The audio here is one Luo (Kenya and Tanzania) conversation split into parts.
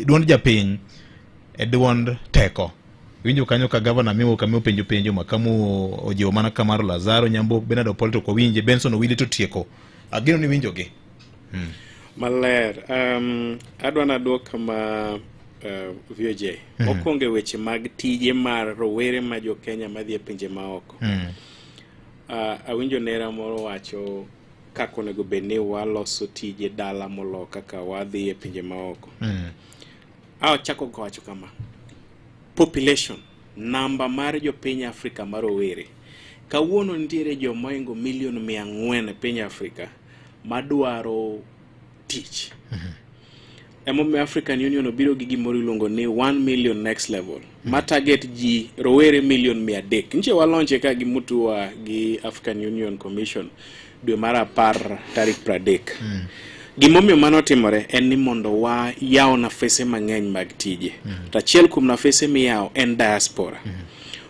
Duond japiny e duond teko. Iwinjo kanyo ka gavana Miwo Kami openjo penjo, Makamu ojiwo mana kamaro, Lazaro Nyambok, Bernard Opollo to ok wawinje, Benson Owili to tieko. Ageno ni winjogi. Maler. Adwa naduok kama VOJ. Mokwongo e weche mag tije mar rowere ma jo Kenya madhi e pinje maoko. Awinjo nera moro wacho kaka onego bed ni waloso tije dala molo kaka wadhi e pinje maoko. Achako kowacho kama. Population, namba mar jopiny Afrika ma rowere. Kawuono nitiere joma ohingo milion 400 e piny Afrika madwaro tich. Emomiyo African Union obiro gi gimoro iluongo ni 1 million next level ma target ji rowere milion 300. Nche walonche ka gi Mutua gi African Union Commission dwe mar 10 tarik 30. Gimomiyo mano timore en ni mondo wayaw nafese mang'eny mag tije. To achiel kuom nafese miyawo en diaspora.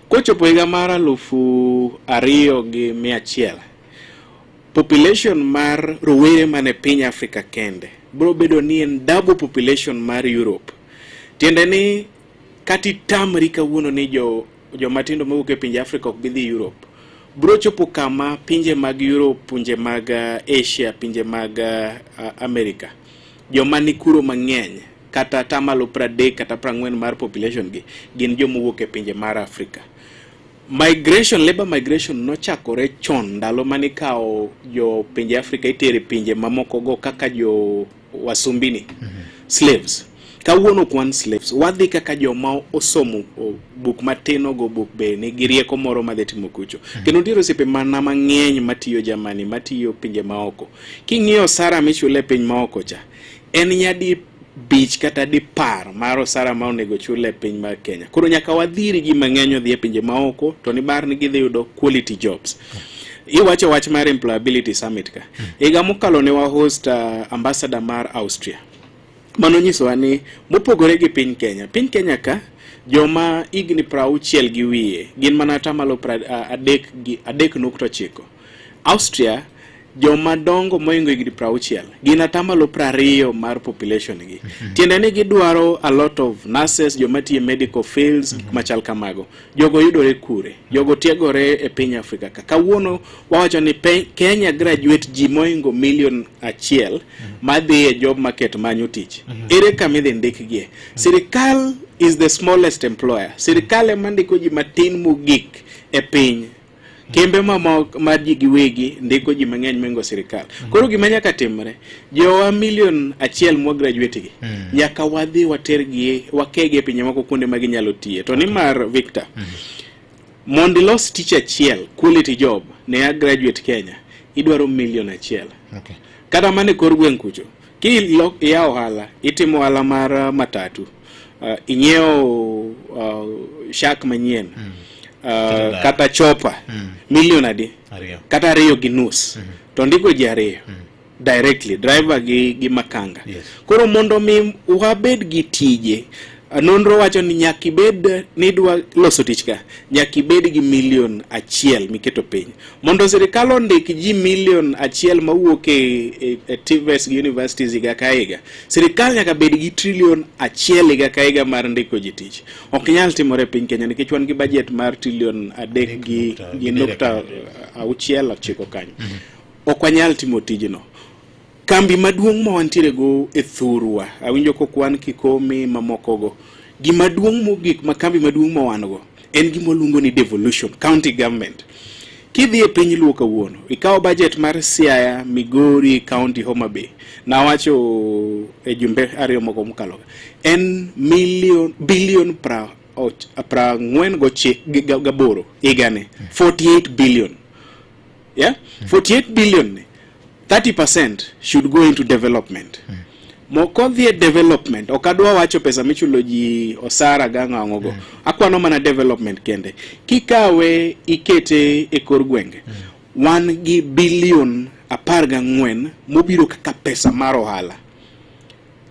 Kochopo higa mar 2100, population mar rowere mane piny Afrika kende biro bedo ni en double population mar Europe. Tiende ni kata itamri kawuono ni jo jomatindo mawuok e pinje Afrika ok bi dhi Europe. Biro chopo kama pinje mag Europe, pinje mag Asia, pinje mag America, joma ni kuro mang'eny kata atamalo 30 kata 40 mar population gi gin joma owuok e pinje mar Afrika. Migration, labor migration nochakore chon ndalo mane ikawo jo pinje Afrika itere pinje mamoko go kaka jo wasumbini, slaves. Kawuono ok wan slaves, wadhi kaka joma osomo buk matin ogo buk be nigi rieko moro madhi timo kucho. Kendo nitiere osiepe mana mang'eny matiyo Germany, matiyo pinje maoko. King'iyo osara michulo e piny maoko cha, en nyadi 5 kata 10 mar osara ma onego chul e piny mar Kenya. Koro nyaka wadhiri ji mang'eny odhi e pinje maoko to ni bar ni gidhi yudo quality jobs. Iwacho wach mar employability summit ka. Higa mokalo ne wa host ambassador mar Austria. Mano nyisowa ni mopogore gi piny Kenya, piny Kenya ka joma higni 60 gi wiye gin mana atamalo 3 gi 3.9. Austria joma dongo mohingo higni 60 gin atamalo 20 mar population gi. Tiende ni gidwaro a lot of nurses, joma tiyo e medical fields, gik machal kamago. Jogo yudore kure? Jogo tiegore e piny Afrika ka. Kawuono wawacho ni Kenya graduate ji mohingo milion 1 madhi e job market manyo tich. Ere kama idhi ndikgie? Sirikal is the smallest employer. Sirikal ema ndiko ji matin mogik e piny. Kembe mamoko mar ji giwegi ndiko ji mang'eny mohingo sirikal. Koro gima nyaka timre, jowa milion 1 mwa graduate gi, nyaka wadhi watergi, wakegi e pinje moko kuonde ma ginyalo tiye. To nimar Victor, mondo ilos tich achiel, quality job, ne a graduate Kenya, idwaro milion 1. Kata mana e kor gweng' kucho, kiyawo ohala, itimo ohala mar matatu, inyiewo shak manyien, kata chopa, milion adi? 2. Kata 2.5. To ndiko ji 2. Directly, driver gi makanga. Koro mondo mi wabed gi tije, nonro wacho ni nyaka ibed ni idwa loso tich ka, nyaka ibed gi milion 1 miketo piny. Mondo sirikal ondik ji milion 1 mawuok e TVETs gi universities higa ka higa, sirikal nyaka bed gi trilion 1 higa ka higa mar ndiko ji tich. Ok nyal timore e piny Kenya nikech wan gi budget mar trilion 3 gi nukta 6 9 kanyo. Ok wanyal timo tijno. Kambi maduong' ma wantiere go e thurwa, awinjo kokwan Kikomi mamokogo. Gima duong' mogik ma kambi maduong' ma wan go en gima waluongo ni devolution, county government. Kidhi e piny Luo kawuono, ikawo budget mar Siaya, Migori, County Homa Bay. Nawacho e jumbe 2 moko mokalo. En milion bilion 48 higani. 48 billion. Yeah? 48 billion ni, 30% should go into development. Moko dhi e development, ok adwa wacho pesa michulo ji osara gang'o go. Akwano mana development kende. Kikawe ikete e kor gwenge, wan gi bilion 14 mobiro kaka pesa mar ohala.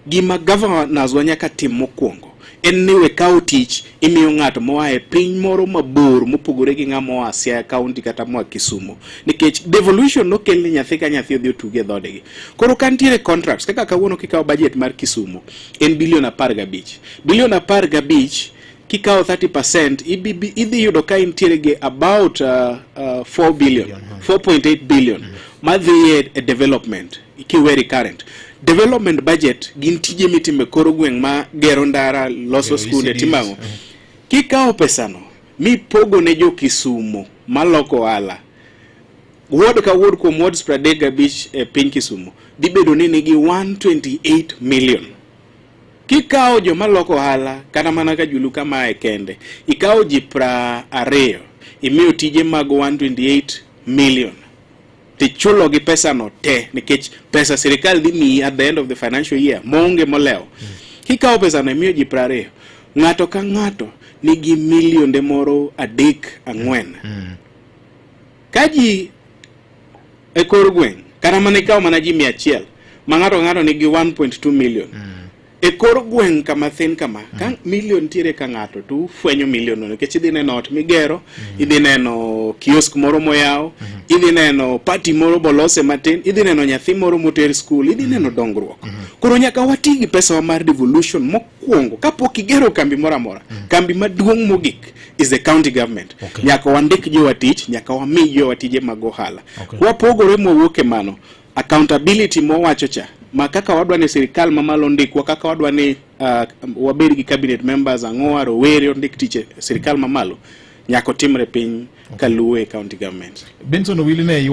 Gima governors wa nyaka tim mokwongo En ni we kawo tich imiyo ng'ato moa e piny moro mabor mopogore gi ng'ama oa Siaya County kata moa Kisumo. Nikech devolution nokel ni nyathi ka nyathi odhi otugi e dhoodgi. Koro ka nitiere contracts kaka kawuono kikawo budget mar Kisumo en bilion 15. Bilion 15 kikawo 30% idhi yudo ka intiere gi about 4 billion, 4.8 billion madhi e development kiwe recurrent. Development budget gin tije mitimo e kor gweng' ma gero ndara, loso skunde, timo ang'o. Kikawo pesano mipogo ne jo Kisumo maloko ohala, ward ka ward kuom wards 35 e piny Kisumo dhi bedo ni nigi 128 million. Kikawo joma loko ohala kata mana ka Julu kamae kende, ikawo ji 20 imiyo tije mag 128 million tichulo gi pesa no te, nikech pesa sirikal dhi miyi at the end of the financial year maonge molewo. Kikawo pesa no imiyo ji 20, ng'ato ka ng'ato nigi milionde moro 3-4. Ka ji e kor gweng' kata mana ikawo mana ji 100 ma ng'ato ng'ato nigi 1.2 million e kor gweng' kama thin kama, ka million ntiere ka ng'ato to ufwenyo million no, nikech idhi neno ot migero, idhi neno kiosk moro moyaw, idhi neno party moro bolose matin, idhi neno nyathi moro moter skul, idhi neno dongruok. Koro nyaka wati gi pesawa mar devolution mokwongo kapok igero kambi moro amora. Kambi maduong' mogik is the county government. Nyaka wandik jowa tich, nyaka wami jowa tije mag ohala. Wapogore mwawuok e mano accountability mowacho cha, ma kaka wadwa ni sirikal mamalo ndikwa, kaka wadwa ni wabed gi cabinet members ang'owa, rowere ondik tich e sirikal mamalo, nyaka otimre piny kaluwe county government. Benson Owili ne